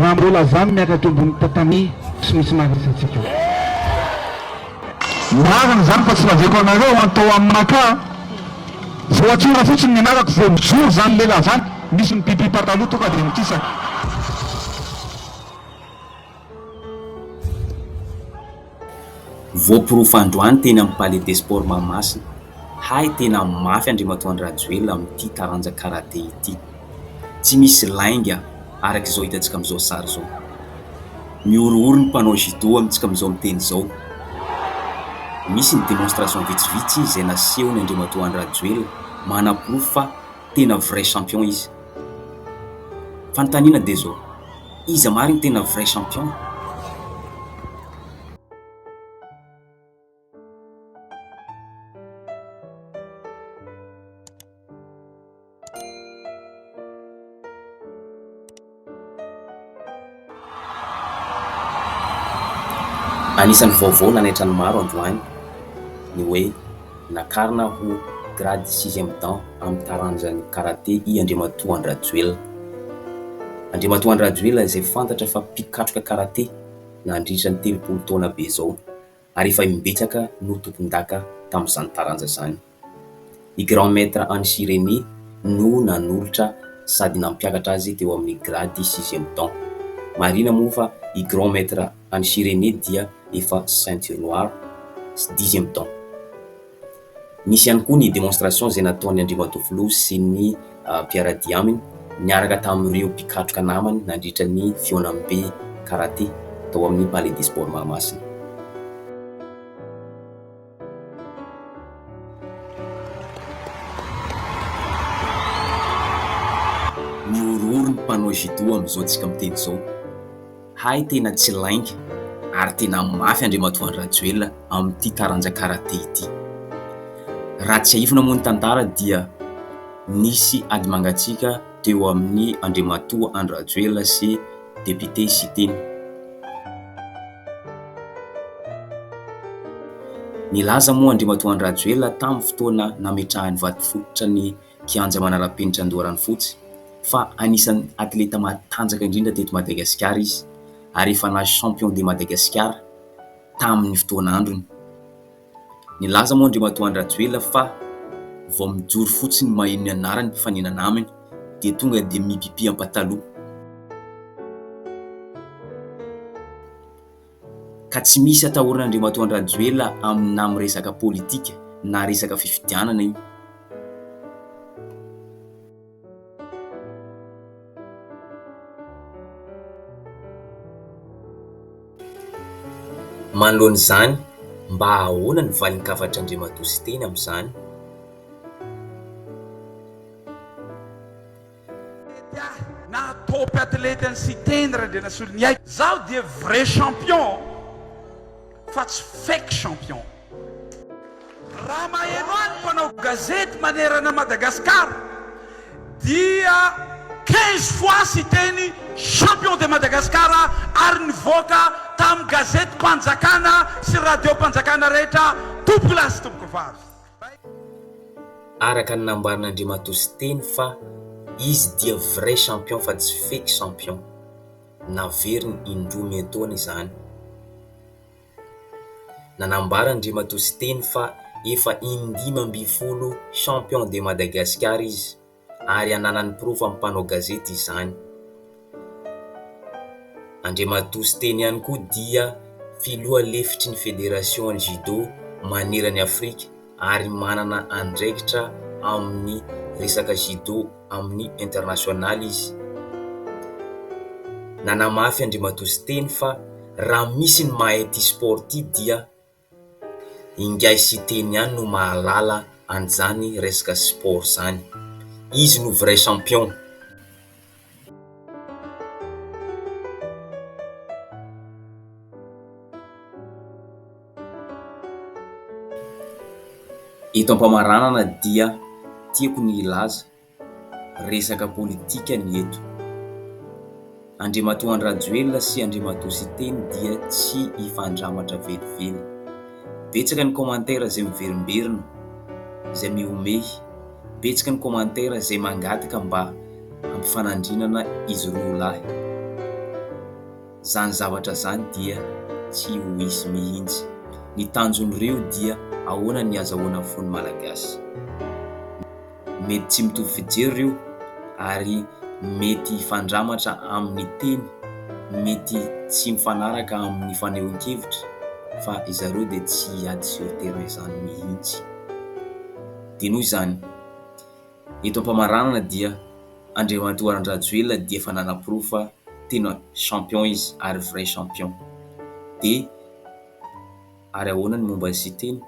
Raha mbola zany miakatra eo ambony tatami tsy misy maharesy antsika eo. Marina izany fa tsy lazaiko anareo an tao aminakahy an! Voatsora fotsiny ny anarako vao mijoro izany lehilahy izany misy mipipi pataloha tonga dia mikisaka. Voaporofo androany teny amin'ny Palais des Sports Mahamasina, hay tena mafy Andriamatoa Andry Rajoelina amin'ity taranja karate ity. Tsy misy lainga araka izao hitantsika amin'izao sary izao. Mihorohoro ny mpanao judo amintsika amin'izao miteny izao. Misy ny démonstration vitsivitsy izay nasehony Andriamatoa Andry Rajoelina manaporofo fa tena vrai champion izy. Fanontaniana dia izao, iza marina tena vrai champion? Anisan'ny vaovao nanaitra ny maro androany ny hoe nakarina ho grade sixième dan amin'ny taranjan'ny karate i Andriamatoa Andry Rajoelina. Andriamatoa Andry Rajoelina izay fantatra fa mpikatroka karate nandritra ny 30 taona be izao ary efa imbetsaka no tompondaka tamin'izany taranja izany. I Grand Maître Anshi Rémy no nanolotra sady nampiakatra azy teo amin'ny grady sixième dan. Marihina moa fa i Grand Maître Anshi Rémy dia efa ceinture noire sy dixième dan. Nisy ihany koa ny démonstration izay nataon'ny Andriamatoa Filoha sy ny mpiara-dia aminy niaraka tamin'ireo mpikatroka namany nandritra ny fihaonambe karate tao amin'ny Palais des Sports Mahamasina. Mihorohoro ny mpanao judo amin'izao tsika miteny izao. Hay tena tsy lainga ary tena mafy Andriamatoa Andry Rajoelina amin'ity taranja karate ity. Raha tsiahivina moa ny tantara dia nisy ady mangatsiaka teo amin'ny Andriamatoa Andry Rajoelina sy Député Siteny. Nilaza moa Andriamatoa Andry Rajoelina tamin'ny fotoana nametrahany vatofototra ny kianja manara-penitra Andoharanofotsy fa anisan'ny atleta matanjaka indrindra teto Madagasikara izy ary efa nahazo champion de Madagascar tamin'ny fotoan'androny. Nilaza moa Andriamatoa Andry Rajoelina fa vao mijoro fotsiny maheno ny anarany mpifaninana aminy dia tonga dia mipipi am-pataloha. Ka tsy misy atahorana Andriamatoa Andry Rajoelina amin'ny na amin'ny resaka politika na resaka fifidianana io. Manoloana izany, mba ahoana ny valin-kafatr'Andriamatoa Siteny amin'izany? Mety ahy na top athlete an'i Siteny Randrianasoloniaiko. Zaho dia vrai champion fa tsy fake champion. Raha maheno ahy ny mpanao gazety manerana Madagascar dia 15 fois Siteny champion de Madagascar ary nivoaka tamin'ny gazetim-panjakana sy radio-panjakana rehetra tompokolahy sy tompokovavy. Araka ny nambaran'Andriamatoa Siteny fa izy dia vrai champion fa tsy fake champion. Naveriny indroa miantaona izany. Nanambara Andriamatoa Siteny fa efa in- 15 champion de Madagascar izy ary ananany porofo amin'ny mpanao gazety izany. Andriamatoa Siteny ihany koa dia filoha lefitry ny federasion'ny judo maneran'i Afrika ary manana andraikitra amin'ny resaka judo amin'ny internasionaly izy. Nanamafy Andriamatoa Siteny fa raha misy ny mahay ity sport ity dia Ingahy Siteny ihany no mahalala an'izany resaka sport zany. Izy no vrai champion. Eto am-pamaranana dia tiako ny hilaza Resaka politika ny eto. Andriamatoa Andry Rajoelina sy Andriamatoa Siteny dia tsy hifandramatra velively. Betsaka ny commentaire izay miverimberina, izay mihomehy, betsaka ny commentaire izay mangataka mba hampifanandrinana izy roa lahy. Zany zavatra zany dia tsy ho hisy mihitsy. Ny tanjon'ireo dia ahoana ny azahoana fon'ny Malagasy. Mety tsy mitovy fijery ireo ary mety hifandramatra amin'ny teny, mety tsy mifanaraka amin'ny fanehoan-kevitra fa izareo dia tsy hiady sur terrain izany mihitsy. Dia noho izany, eto am-pamaranana dia Andriamatoa Andry Rajoelina dia efa nanaporofo fa tena champion izy ary vrai champion. Dia ary ahoana ny momba ny Siteny?